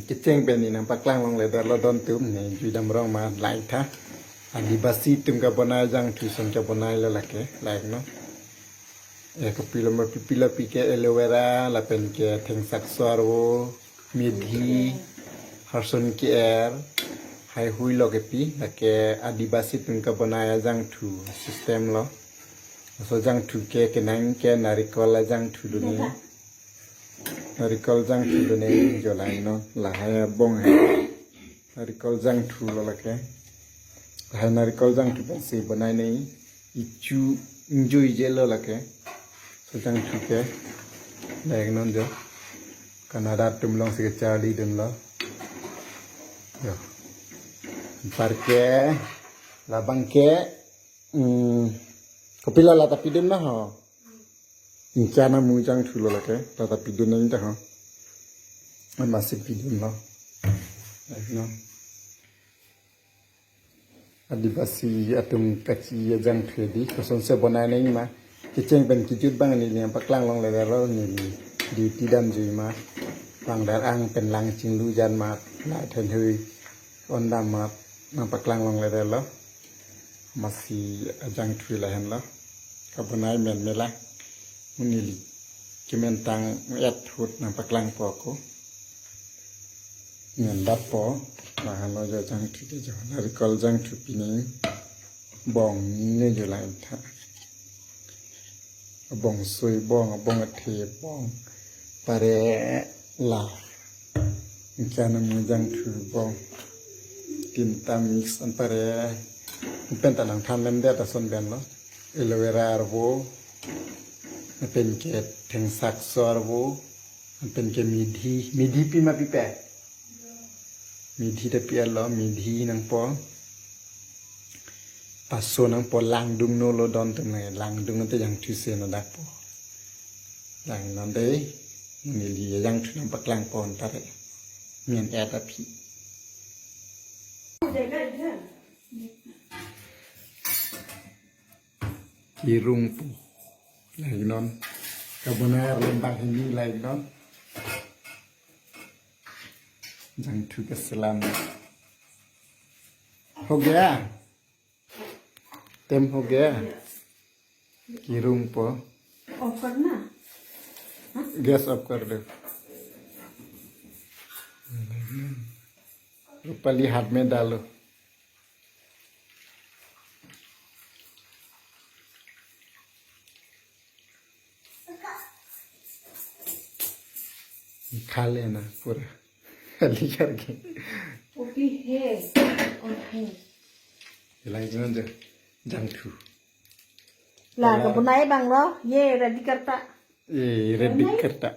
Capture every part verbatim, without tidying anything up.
Kecheng pen ne nangpaklang longledetlo don atum, ne juidam rong ma, like tha. Adivasi atum kabonai ajangthu ason kabonai lo lake, like non. Eh, kopilo ma pipilo pi ke, aloe vera, lapen ke thengsak so arvo, methi, harson ke-er, haihui lo kepi, lake Adivasi atum kabonai ajangthu system lo. Laso ajangthu ke kenang ke narikol ajangthu done. Narikol ajangthu done jo, lahai non, lahai abong hai. Narikol ajangthu lo lake. Lahai narikol ajangthu pensi bonai nangji. Ichu ingjui je lo lake. Laso ajangthu ke, lahai non jo. Canada atum alongsi kecharlidunlo. Jo. Anpar ke, labang ke, hmm, kopilo, lata pidun na ho. Ingkya na mu ajangthu lo lake, lata pidun nangji ta ho. Amatsi pidunlo. Lahai non. Adivasi atum kachi ajangthu di, kosonsi bonai nangji ma. Kecheng pen kejut abang neli nangpaklang longledetlo, neli duty damjui ma. Langdar-ang pen lang chinglu jan ma, la thenhui on dam ma, nangpaklang longledetlo. Amatsi ajangthu lahenlo. Kabonai men mela. Neli kementang et ahut nangpaklangpo ako. Nangdappo. Lahelo jo ajangthu ke jo. Narikol ajangthu pine. Bong ne jo, lahai tha. Abongsoi bong, abong athe bong. Pare la. Ingkya na mu ajangthu bong. Tinta mix anpar ke. Pen ta nangthan lemdet ason pen lo. Aloe vera arvo. Pen ke thengsak so arvo. Pen ke methi. Methi pima pipe? Methi ta pi-etlo, methi nangpo. Paso nangpo, langdung nolo don atum nang, langdung ante ajangthu si nangdakpo. Lahai non dei, neli ajangthu nangpaklangpo anpar ke. Men et aphi. Kirungpo. Lahai non. Kabonai arlembang hini lahai non. Ajangthu keselam. हो गया? Tem ho gaya? Kirungpo. Of करना? Gas off कर दो। रूपाली, हाथ में डालो। खा लेना पूरा। खाली करके। वो भी है और है। Lahai non jo, ajangthu. ला, तो बनाए बांग्लो, ये रेडी करता। ये रेडी करता।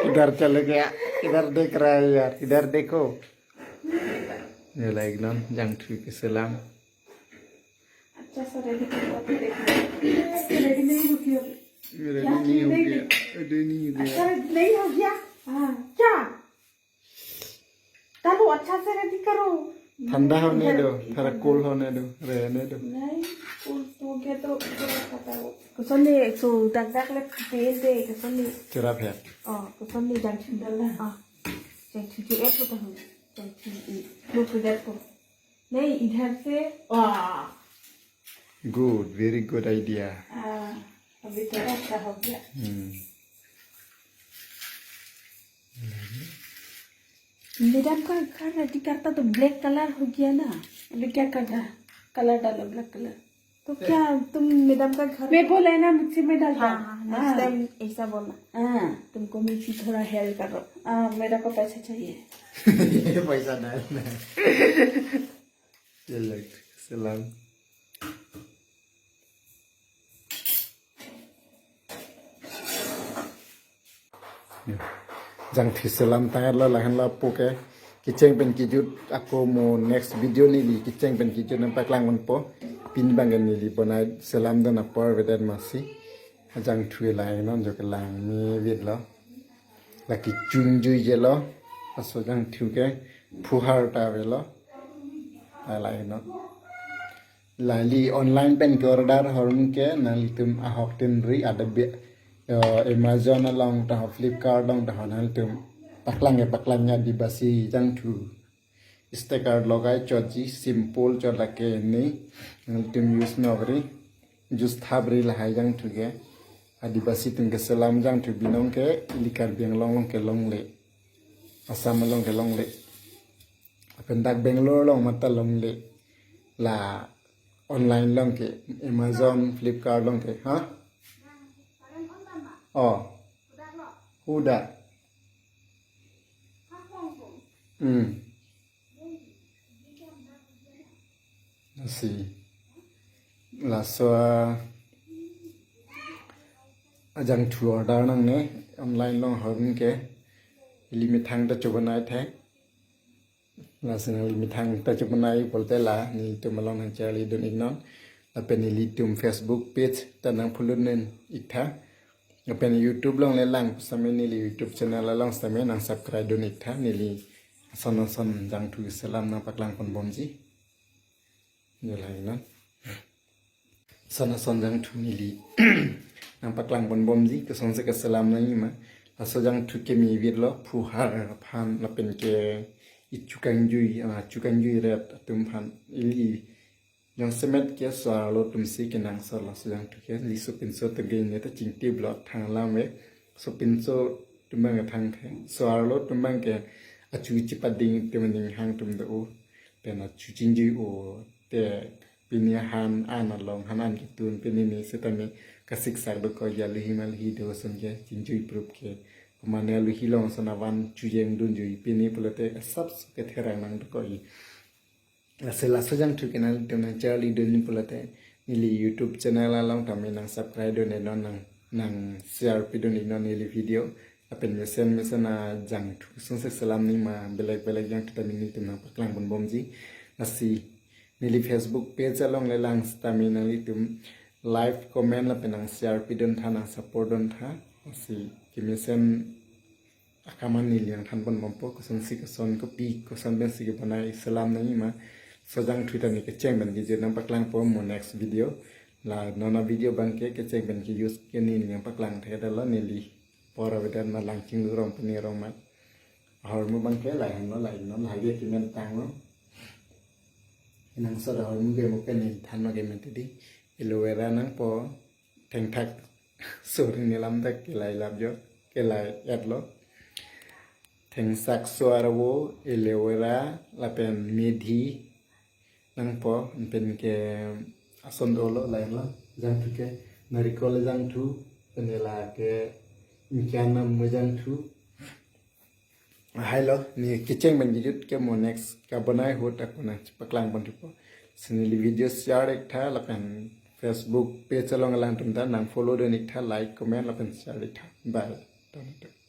किधर चले गया? किधर देख रहा है यार? इधर देखो। Lahai non, ajangthu keselam. अच्छा सा रेडी करता तो देखो। रेडी नहीं होती अभी। रेडी नहीं हो गया। रेडी नहीं हो गया। अच्छा नहीं हो गया? हाँ। क्या? चलो, अच्छा से रेडी करो। ठंडा होने दो, थोड़ा कूल होने दो, रहने दो। नहीं, कूल तो हो गया तो पूरा खाता हो। Kosonsi, so, dak dak le pen de, kosonsi. Chera phet. Oh, kosonsi ajangthu. Dala. Ah, ajangthu je et lo tahu. Ajangthu i. Look at that. नहीं, इधर से, वाह। Good, very good idea. हाँ, अभी तो अच्छा हो गया। हम्म। मैडम का घर रेडी करता तो ब्लैक कलर हो गया ना। अभी क्या करना? कलर डालो, ब्लैक कलर। तो क्या तुम मैडम का घर मैं बोला है ना, मिक्सी में डालता। हाँ, हाँ, नेक्स्ट टाइम ऐसा बोलना। हाँ। तुमको मिक्सी थोड़ा हेल्प करो। हाँ, मेरे को पैसा चाहिए। पैसा डालना। ये ले, selam. Ajangthu selam tanglo, lahenlo puke. Kecheng pen kejut ako mo next video neli kecheng pen kejut nangpaklang unpo. Pini abang neli bonai selam dun apor avedet masi. Ajangthu lahai non jo, kelang me vit lo. Lake chungjui je lo. Laso ajangthu ke phuhar ta avelo. Lahai non. Lali online pen ke order hormu ke nanglitum ahok tin ri ada bi, eh, Amazon along ta ho, Flipkart along ta ho, nanglitum Paklang ke paklang ya Adivasi jangthu. Sticker logai chotji, simple chot lake ni. Nangtum use nokri. Use thapri lahai jangthu ke. Adivasi atum ke selam jangthu binong ke ili Karbi Anglong along ke longle. Assam along ke longle. Lapen dak Bangalore along mata longle. La online along ke Amazon, Flipkart along ke, ha? Oh. Huda. Hmm. Lasi. Laso a-, ajangthu order nangne online along ahormu ke. Ili methang ta chobonai the. Lasi nangli methang ta chobonai pulote la nelitum along nangcharlidun iknon. Lapen nelitum Facebook page ta nang follow dun iktha. Lapen YouTube along le lang sitame neli YouTube channel along sitame nang subscribe dun iktha. Neli ason ason jangthu selam nangpaklang ponbomji. Neli iknon. Ason ason jangthu neli nangpaklang ponbomji, kosonsi keselam nangjima. Laso jangthu ke me virlo, phuhar aphan lapen ke ichu kangjui, ah, chu kangjui ret atum aphan. Ili jongsemet ke so-arlo atumsi kenangsot laso jangthu ke. Ili sopinso atum ke ne ta chingtip lo thang alam ave. Sopinso atum abang ke thangthe. So-arlo atum abang ke achu chipading atum aning hang atum do-o. Pen achu chingjui-o te pini han an along han an ketun pini ni sitame kasiksak dokok ya, aluhi malhi do ason ke chingjui prup ke. Pamane aluhi along ason avan chujeng dunjui pini pulote asapso ketherang nang dokok-i. Lasi laso jangthu ke nanglitum nangcharlidun pulote neli YouTube channel along tame nang subscribe dun iknon, nang, nang share pidun iknon neli video. Lapen mesen mesen ajangthu kosonsi selam nangjima, belek belek jangthu tame nelitum nangpaklang ponbomji. Lasi neli Facebook page along le lang sitame nanglitum like, comment lapen nang share pidun tha, nang support dun tha. Lasi kemesen akam an neli nangthan ponbompo, kosonsi koson kopi koson pensi kebonai selam nangjima. Laso jangthu ta ne kecheng pen kejut nangpaklangpo mo next video. La non a-video abang ke kecheng pen ke-use ke neli nangpaklang thekdetlo, neli apor avedet ma, lang chinglu rong pini rong ma. Ahormu abang ke lahai henlo, lahai non lahai ke kemen tanglo. Kenangsot ahormu ke mo ke neli thanlo ke mati di. Aloe vera nangpo, thengthak suri nelam dak kelai lap jo, kelai etlo. Thengsak so-arvo, aloe vera lapen methi nangpo, pen ke ason dolo, lahai lo. Jangthu ke narikol jangthu, pen la ke ingkan nam jangthu. Lahai lo, ne kecheng pen kejut ke mo next kabonai ahut ako nangpaklang ponthupo. Si neli video share iktha lapen Facebook page along alangtum ta nang follow dun iktha, like, comment lapen share iktha. Bye. Tontu.